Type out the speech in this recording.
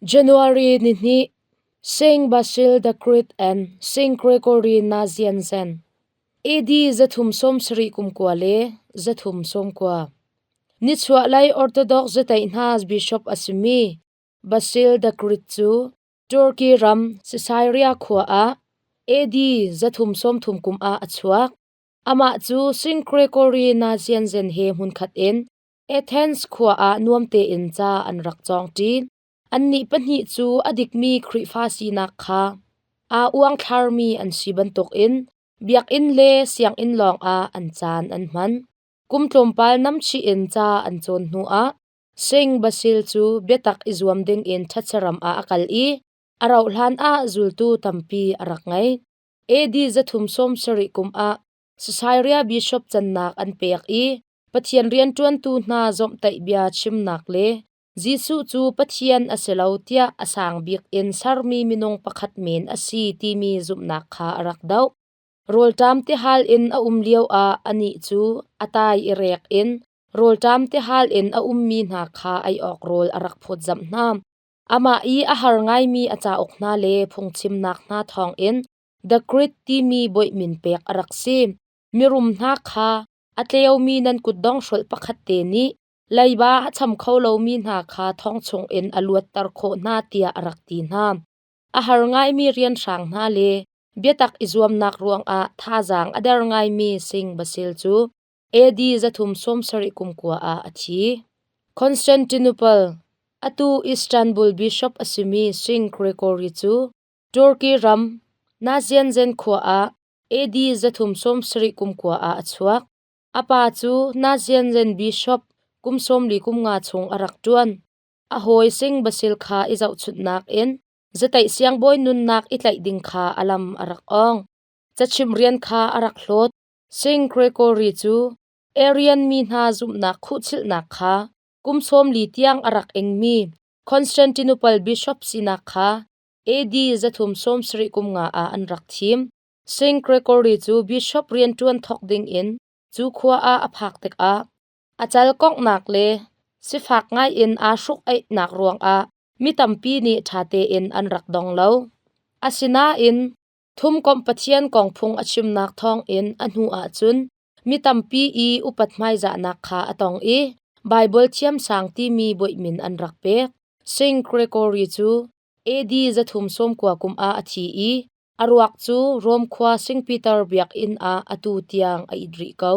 January nihnih Saint Basil the Great and Saint Gregory Nazianzen AD 370 kum kua le 390. Nichuahlei Orthodox zataih hna bishop a simi Basil the Great cu Turkey ram Caesarea khua ah AD 330 kum ah a chuak. Amah cu Saint Gregory Nazianzen he hmunkhat in Athens khua ah nuam tein ca an rak cawngṭi. Annih pahnih cu a dikmi Khrihfa sinak kha aa uangthlarmi an si bantukin biakinn le sianginn lawngah an caan an hman. Kum tlawmpal namchih in ca an cawn hnuah Saint Basil cu biatak i zuam dingin ṭhatsaram ah a kal i a rauhhlan ah zultu tampi a rak ngei. AD 370 kum ah Caesarea bishop cannak an pek i Pathian rianṭuantu hna zawmhtaih bia chimnak le Jesuh cu Pathian a si lo tiah a sang bik in sermi minung pakhat men a si timi zumhnak kha a rak doh. Rawlṭam tihal in a um lioah anih cu a tai i rek in rawlṭam tihal in a ummi hna kha ei awk rawl a rak phawtzamh hna. Amah i a har ngaimi a cauk hna le phungchimnak hna thawngin The Great timi bawih min pek a rak si. Mirum hna kha a tleumi nan kutdong hrolh pakhat te nih leiba a cham kho lomi hna kha thong chungin a luatter khawh hna tiah a rak ti hna. A har ngaimi rianhrang hna le biatak i zuamnak ruangah thazaang a der ngaimi Sing Basil cu AD 370 kum kua ah a thi. Constantinople, atu Istanbul bishop a simi Sing Gregory cu Turkey ram Nazianzen khua ah AD 370 kum kua ah a chuak. A pa cu Nazianzen bishop kum 40 kum nga chung a rak ṭuan. A hawi Sing Basil kha i zohchunhnak in zataih siangbawi nunnak i tlaih ding kha a lam a rak awng. Cachimh rian kha a rak hlawt. Sing Gregory cu Arian mi hna zumhnak khuhchilhnak kha kum 40 tiang a rak ingmi Constantinople bishop sinak kha AD 370 kum nga ah an rak thim. Saint Gregory cu bishop rianṭuan thawk dingin cu khua ah a phak tikah a cal konghnak le sifak ngaiin aa hruk-aihnak ruangah mi tampi nih ṭha tein an rak dong lo. Asinain thumkomh Pathian kong phung a chimnak thawngin a hnu ahcun mi tampi i upat hmaizahnak kha a tong i Baibal thiamsang timi bawih min an rak pek. Saint Gregory cu AD 390 kum ah a thi i a ruak cu Rom khua Saint Peter biakinn ah atu tiang a it rih ko.